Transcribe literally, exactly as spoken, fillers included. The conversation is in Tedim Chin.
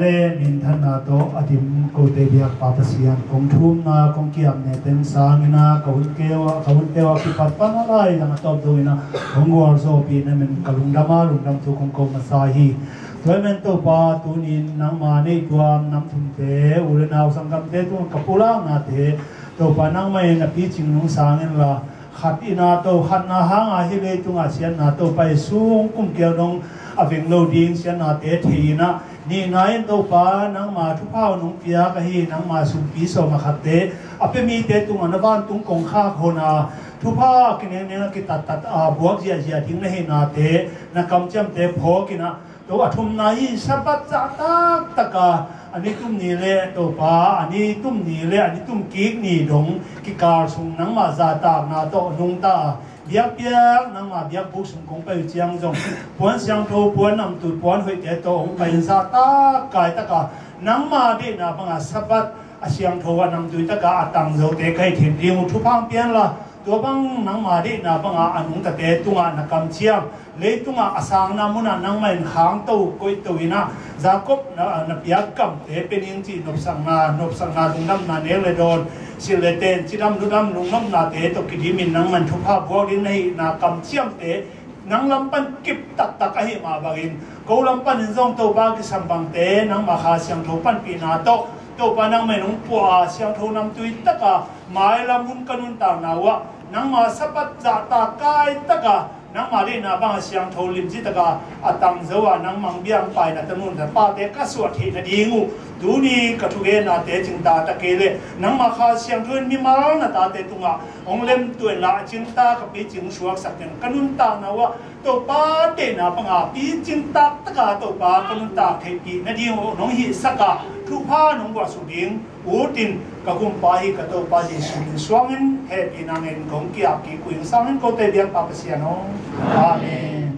Le minthanna tawh a dim kote biak Pa Pasian, kong thumna kong kiamne teng sangin ah ka hun keu ah, ka hun keu ah kipat pan a lai dang a tawp dongin ah hong gualzawhpih na men ka lungdam a, lungdam thu kong ko masa hi. Tua hi men Topa, tunin nangma neihtuam namthumte, u le nau sanggamte tungah ka pulaknate Topa nangmah in a picing nung sangin la, khat in ah to, khatna hanga hih leitungah siatna Topa i sung kumkial dong a veng lo ding siatnate thei in ah, nihna in Topa nangma thupha nung piak ahi nangma sumpi sawm a khatte a pia mite tungah na vantung kongkhak hona thupha kinengneng a kitattat a buak ziahziah ding na hihnate na kamciamte phawk in ah, to a thumna hi Sabbath zah taktaka a ni tum ni le Topa a ni tum ni le a ni tum kik ni dong kikal sung nangmah zahtakna tawh nungta a biakpiak nangmah biakbuk sung kong pai uh ciang zong puan siangtho, puan namtui, puan hoihte tawh hong pai in zahtak kaitaka nangmah deihna banga Sabbath a siangtho a namtui taka a tangzote ka hi theih ding uh thupha pianla, tua bang nangma deihna banga a nungtate tungah na kamciam, leitungah a sangna munah nangmah in khangto koihto in ah Jacob na, na piak kamte pia ning cih nopsakna, nopsakna lungdamna nek le dawn, silh le ten, cidam ludam lungnopnate tawh kidimin nangmah in thupha buak ding na hihna kamciamte nang lam pan kip taktak ahi mah bangin ko lam panin zong Topa kisam bangte nangma Kha Siangtho panpihna tawh Topa nangmah in hong puah a siangtho namtui taka mailam hun ka nuntakna uhah nangma Sabbath zahtak kaitaka nangma deihna banga siangtho limci taka a tangzo a nangmah biang paina tanun ta pate ka suah theih nading uh tuni ka thugennate cingta ta kei leh nangma Kha Siangtho in mimal na tate tungah hong lemtuah inla a cingta ka picing suaksak teng ka nuntakna uhah Topa deihna banga picing taktaka Topa ka nuntak theihpih nading uh nong hihsaka thupha nong guahsuk ding utin ka Kumpa hi ka Topa Jesu min suangin hehpihna ngen kong kiap kik uh ing. Sangin kote biakpa Pasian aw. Amen.